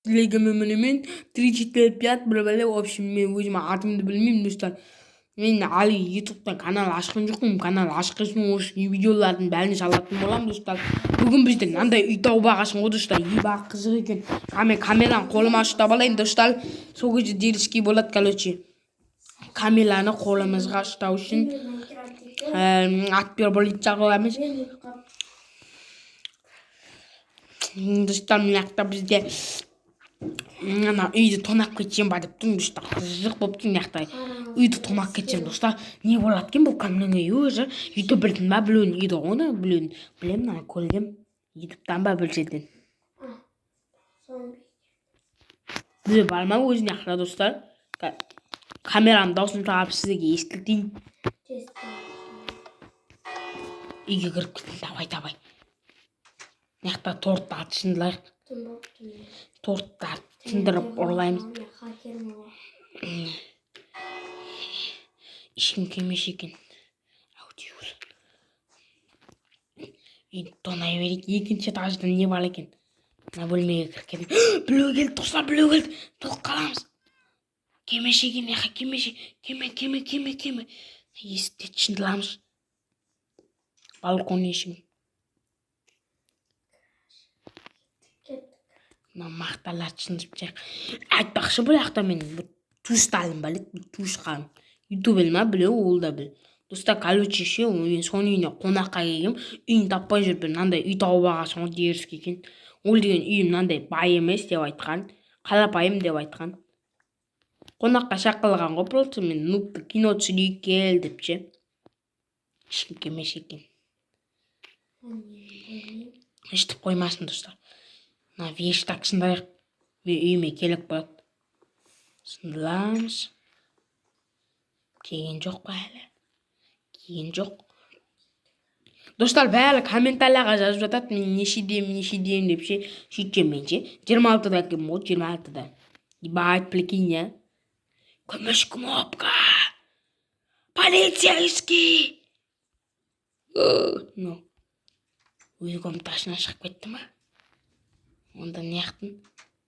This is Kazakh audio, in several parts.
Телеграммен 3, 4, 5, бір бәле. В общем, мен өзім атымды білмеймін, достар. Мен әлі Ютубта канал ашқан жоқпын. Канал ашқан соң осы видеолардың бәрін салатын боламын, достар. Бүгін бізде мынандай үй тауып алғансың ғой, достар. Еба, қызық екен. Мен камераны қолыма ұстап алайын, достар. Сол кезде дерзкий болады, короче. Камераны қолымызға ұстау үшін атпер полиция қыламыз. Достар, мына жақта бізде ана үйді тонап кетсем ба деп тұрмын, достар. Қызық болып тұр мына жақта. Үйді тонап кетсем, достар, не болады екен? Бұл кімнің үйі өзі? Ютубердің ба, біреудің үйі ғой оны, біреудің білемін, ана көргем Ютубтан ба, бір жерден. Біреу бар ма өзі мына жақта, достар? Камераның дауысын шығарып, сіздерге естілтейін. Үйге кіріп кеттім. Давай, давай, мына жақта торттарды сындырайық. Торттарды сындырып ұрлаймыз. Ешкім келмесе екен әйтеуір. Үйді тонай берейік. Екінші этажда не бар екен? Мына бөлмеге кіріп кеттім. Біреу келді, достар, біреу келді, тығылып қаламыз. Келмесе екен мына жаққа, келмесе. Келме, келме, келме, келме. Есікті сындырамыз, балкон есігін. Мына мақталарды сындырып тастайық. Айтпақшы, бұл жақта менің бір туыстарым бар еді, бір туысқаным, ютубер ма біреу, ол да бір. Достар, короче, ше, мен соның үйіне қонаққа келгенмін, үйін таппай жүріп, мынандай үй тауып алғансың ғой, дерзкий екен. Ол деген үйім мынандай бай емес деп айтқан, қарапайым деп айтқан. Қонаққа шақырылған ғой просто. Мен нубты кино түсірейік, кел деп ше. Ешкім келмесе екен, естіп қоймасын, достар. Мына верстак сындырайық, мен үйіме керек болады. Сындырамыз. Келген жоқ па әлі? Келген жоқ. Достар, бәрі комментарияға жазып жатады, мен нешедемін, нешедемін деп ше. Сөйтсем, мен ше 26-да екенмін ғой, 26-да. Ебать, прикинь, иә. Күміс кнопка, полицейский. Ну, өз комнатасына шығып кетті ма онда? Мына жақтың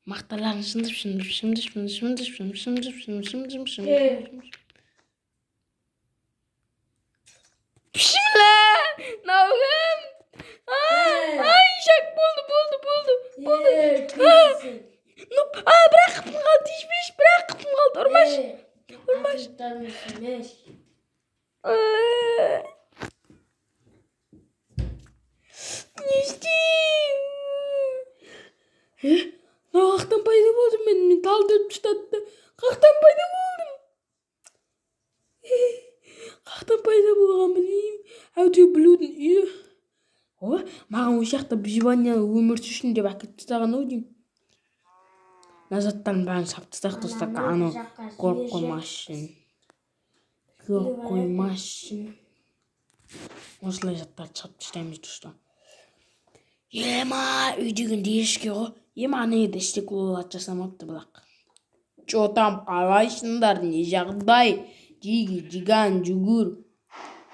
мақталарын сындырып, сындырып, сындырып, сындырып, сындырып, сындырып, сындырып, сындырып, сындырып. Бісміллә, мынау кім? Ай, шак, болды, болды, болды, болды. Ну, а, бір-ақ қыпым қалды, тиіспеші, бір-ақ қыпым қалды, ұрмашы, ұрмашы. Не істеймін? Мынау қаяқтан пайда болды? Мен талдырып тастады. Қаяқтан пайда болдым? Қаяқтан пайда болғанын білмеймін, әйтеуір біреудің үйі. О, маған осы жақта выживание өмір сүрсін деп әкеліп тастаған ау деймін. Мына заттардың бәрін салып тастайық, достар, анау көріп қоймас үшін, көріп қоймас үшін осылай заттарды салып тастаймыз, достар. Ема, үй деген дерзкий ғой. Ема, ана жерде стеклоларды жасамапты бірақ. Че там, қалайсыңдар, не жағдай? Жиги, жиган, жүгір,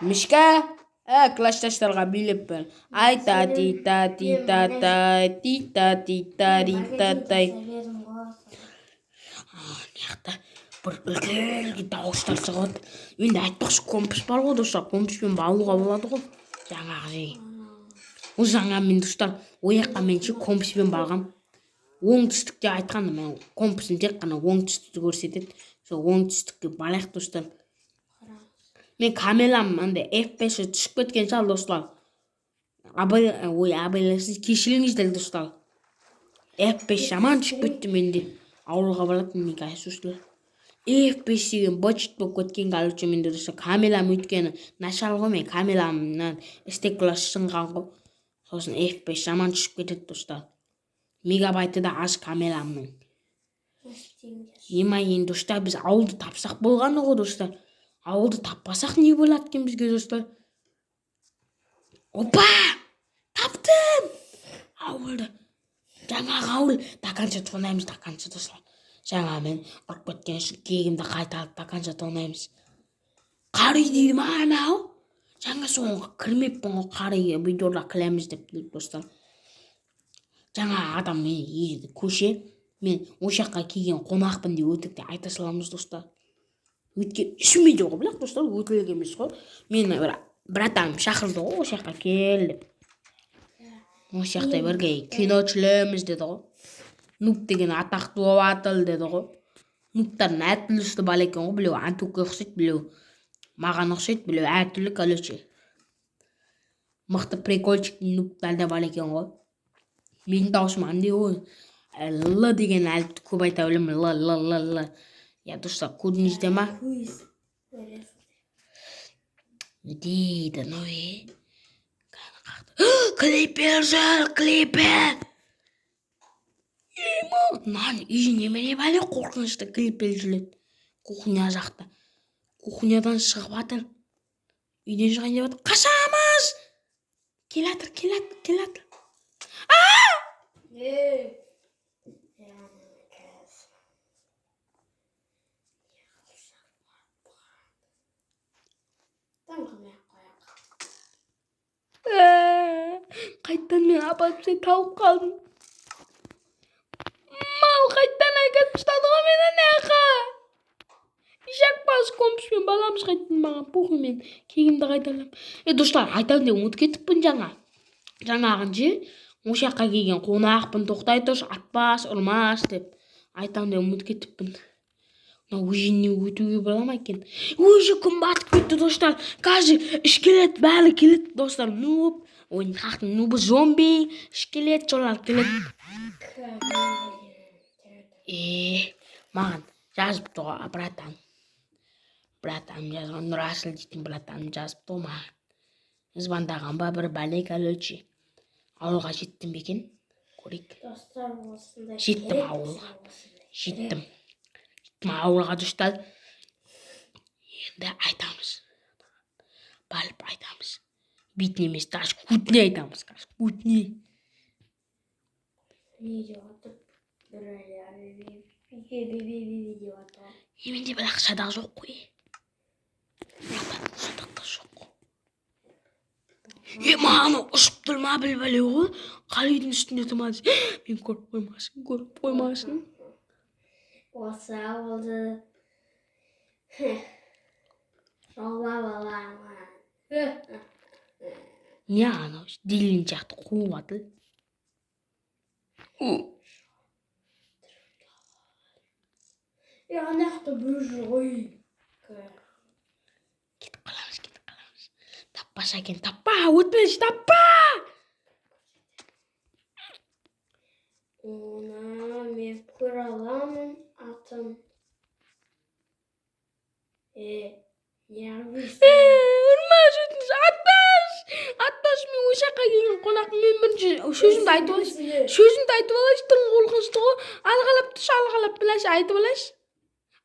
мишка. Ә, классташтарға билеп бер. Ай, та ти та ти та та ти та ти та ри та тай. Мына жақта бір үлкен дауыстар шығады енді. Айтпақшы, компас бар ғой, достар, компаспен алуға болады ғой жаңағы жерге. Ол жаңа мен, достар, ол жаққа мен ше компаспен барғам. Оңтүстікте айтқан, мен компасым тек қана оңтүстікті көрсетеді. Сол оңтүстікке барайық, достар. Мен камерам андай FPS түсіп кеткен шығар, достар. Абай, ой, абайласыз, кешіріңіздер, достар. FPS жаман түсіп кетті менде. Ауылға баратын мен қазір. FPS деген быт болып кеткен, короче, менде, достар. Камерам өйткені нашар ғой, мен камерамнан стеклосы сынған ғой, сосын FPS жаман түсіп кетеді, достар. Мегабайты да аз камерамның. Ема, енді, достар, біз ауылды тапсақ болғаны ғой, достар. Ауылды таппасақ, не болады екен бізге, достар? Опа, таптым ауылды, жаңағы ауыл. До конца тонаймыз, до конца, достар. Жаңа мен ұрып кеткен үшін кегімді қайтарып, до конца тонаймыз. Қар үй дейді ма анау? Жаңа соңғы кірмеппін ғой қар үйге, видеода кіреміз деп, достар. Жаңа адам мен көше. Мен осы жаққа келген қонақпын деп өтірік те айта саламыз, достар. Өйткені шынымен де ғой, бірақ, достар, өтірік емес қой. Мені бір братаным шақырды ғой, осы жаққа кел деп. Осы жақта бірге кино түсіреміз деді ғой. Нуб деген атақты болып жатыр деді ғой. Нубтардың әртүрлісі бар екен ғой. Біреу Антукке ұқсайды, біреу маған ұқсайды, біреу әртүрлі, короче. Мықты прикольчик нубтар да бар екен ғой. Менің дауысым андай ғой, Л деген әліпті көп айта білемін. Л, Л, Л, Л. Иә, достар, көрдіңіздер ма? Көз көресің. Не дейді анау, е? Крипер жүр, крипер! Мынаның үйі немене, бәле, қорқынышты? Крипер жүреді кухня жақта, кухнядан шығып жатыр, үйден шығайын деп жатыр. Қашамыз! Келатыр, келатыр, келатыр! Ей. Я, қазір. Не қылсақ болады? Дым қылмай ақ қояйық. Қайтадан мен апарып тауып қалдым. Мал қайтадан әкеліп тастады ғой мені ана жаққа. Ишак басы компаспен баламыз қайтадан, маған похуй, мен кегімді қайтарамын. Е, достар, айтамын деп ұмытып кетіппін жаңа. Жаңағын ше, осы жаққа келген қонақпын, тоқтай тұршы, атпас, ұрмас деп айтамын деп ұмытып кетіппін. Мына өзеннен өтуге бола ма екен? Уже күн батып кетті, достар. Қазір скелет бәрі келеді, достар. Нуб, ой, қақтың нубы, зомби, скелет, солар келеді. Е, маған жазыпты ғой братан. Братаным жазған, Нұрасыл дейтін братаным жазыпты ғой маған. Звондаған ба, бір бәле, короче. Ауылға жеттім бе екен? Көрейік. Достар, осындай Жеттім керек, ауылға. осындай. Жеттім. Жеттім ауылға, достар. Енді айтамыз. Барып айтамыз. Бетіне емес, даже көтіне айтамыз қазір. Көтіне. Не деп жатыр? Бір әлі би би би би деп жатыр. Е, менде бірақ садақ жоқ қой. Братан, садақ та жоқ. Е, маған ұшып тұр ма, бір бәле ғой. Қара үйдің үстінде тұр ма? Мен көріп қоймасын, көріп қоймасын. Осы ауылды жаулап аламын. Не, анау Дилин сияқты қуып жатыр. Е, ана жақта біреу жүр ғой. Кетіп қаламыз, кетіп қаламыз. Таппаса екен, таппа, өтпеші, таппа! Оны мен көре аламын атын. Е, неғып Ұрмаш, өтініш, атпаш! Атпаш, мен осы жаққа келген қонақпын. Мен бірінші сөзімді айтып алайыншы. Сөзімді айтып алайыншы, тым қорқынышты ғой. Алғалап тұршы, алғалап біләші, айтып алайыншы.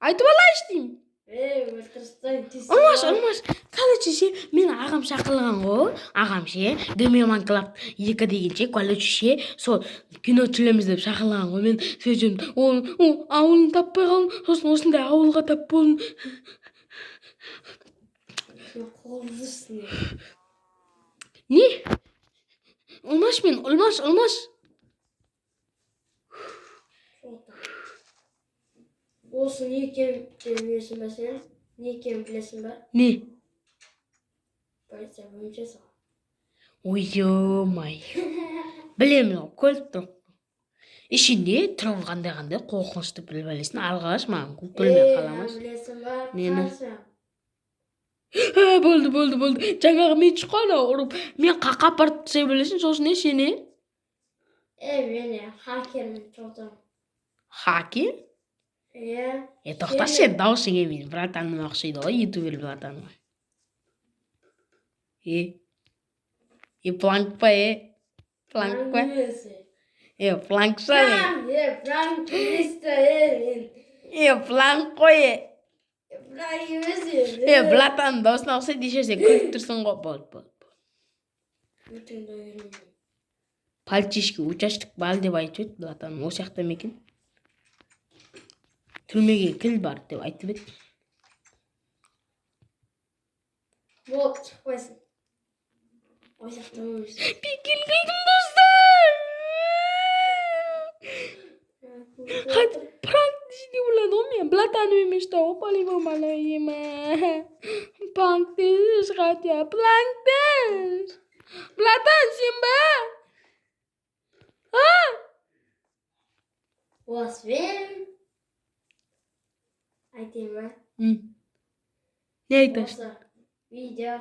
Айтып алайыншы деймін. Е, өлтірістен. Ұрмаш, ұрмаш. Короче ше, мен ағам шақырған ғой. Ағам ше, Геймерман Клаб 2 деген ше, короче ше, сол кино түсіреміз деп шақырған ғой. Мен сөйтсем, ол ауылын таппай қалдым. Сосын осындай ауылға тап болдым. Қуып жүрсің. Не? Ұрмаш мен, ұрмаш, ұрмаш. Осы не екенін білесің ба сен? Не екенін білесің ба? Не? Полиция бөлімшесі ғой. Ой, ё-моё. Білемін ғой, көріп тұрмын. Ішінде тұрған қандай қандай қорқынышты бір бәлесін алғаш маған көрмей Е, қаламыз. білесің ба? Нені? Қарсы. Ә, болды, болды, болды. Жаңағы мен шыққан ұрып, мен қаққа апарып тастай білесің, сосын не сен, е? Е, мен хакермін, жолдан. Хакер? Иә. Е, тоқташы, сен дауысың менің братаныма ұқсайды ғой, ютубер братаныма. Е, е, планк па, е? Планк па? Е, планк па? Пранк, е, пранк емес та, е, мен. Е, планк қой, е. Пранк емес, е. Е, братаның дауысына ұқсайды, еще сен күліп тұрсың ғой. Болды, болды, болды. Өтіңді үйрену. Полицейский участок бар деп айтып еді братаным. Осы жақта ма екен? Түрмеге кіл бар деп айтып еді. Болды, шықпайсың. Ол жақта емес. Бекер күлдім, достар. Хоть пранк десе болады ғой. Мен братаным емес та ғой, по-любому ана ема. Пранк деші, хотя пранк деш. Братан, сен ба? А? Осымен айтайын ба? Не айтасың? Осы видео.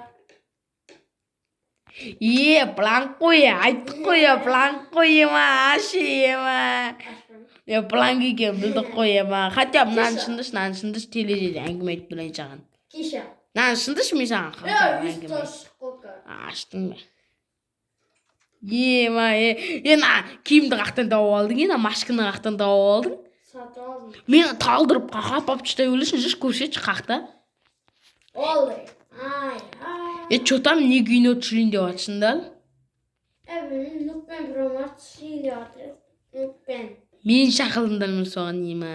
Е, пранк қой, айттық қой, е, пранк қой, ема, ашы, ема. Ашпаймын. Е, пранк екенін білдік қой, ема. Хотя бы мынаны шындыш, мынаны шындыш, тележеде әңгіме айтып тұрайын саған. Кеше. Мынаны шындыш, мен саған хотя бы әңгіме. Сколько? Аштың ба? Ема, е, е, мына киімді қаяқтан тауып алдың, е, мына машканы қаяқтан тауып алдың? Сатып алдым. Мені талдырып қақап алып тастай бересің, жүрші, көрсетші қақта. Олай. Ай, ай. Е, че там, не күйіне түсірейін деп жатсың да? Е, білмеймін, нуппен біреу түсірейін деп жатыр. Нуппен. Мені шақырдыңдар ма соған, ема?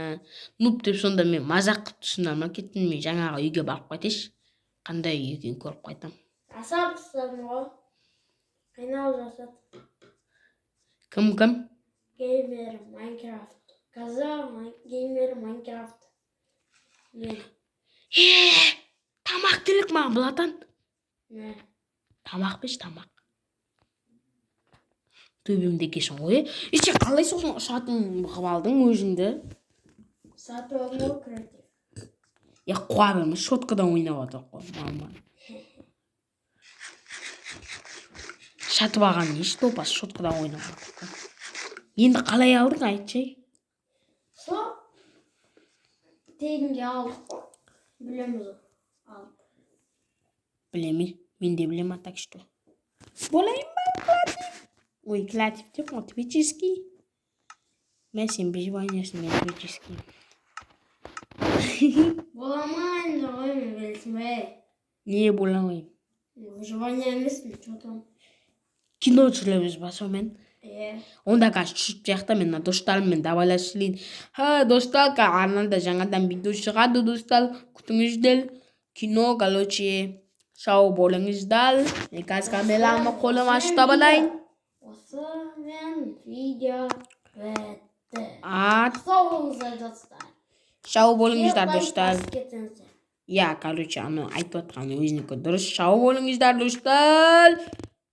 Нуб деп сонда мен мазақ қылып тұрсыңдар ма? Кеттім мен, жаңағы үйге барып қайтайыншы. Қандай үй екенін көріп қайтамын. Жасап тастадым ғой. Қиналып жасады. Кім, кім? Геймер Майнкрафт. Казах геймер Майнкрафт. Мен. Е, тамақ керек маған, братан. Не? Тамақ берші, тамақ. Төбемде екенсің ғой, е. Е, сен қалай сосын ұшатын қылып алдың өзіңді? Сатып алдым ғой креатив. Е, қуа берме, шоткадан ойнап жатыр ғой, мама. Сатып алған несі, топас, шоткадан ойнап жатыр ғой. Енді қалай алдың, айтшы? Сол тегінге алдық қой. Білеміз ғой. Алдық. Білемін, мен де білемін, так что. Болайын ба, креатив? Ой, креатив деп қой, твический. Мен сен выживаниесің, мен твический. Бола ма енді ғой, мен білесің бе? Не бола алмаймын? Выживание емеспін, че там? Кино түсіреміз ба сонымен? Е. Онда қазір түсіп жақта мен мына достарыммен давайласып сөйлейін. Ха, достар, арнада жаңадан видео шығады, достар. Күтіңіздер. Кино, короче, сау болыңыздар. Мен қазір камерамды қолыма ұстап алайын. Осымен видео бітті. А, Сау болыңыздар, достар. сау болыңыздар, Лайк достар. басып кетіңіздер. Иә, короче, анау айтып жатқан өзінікі дұрыс. Сау болыңыздар, достар.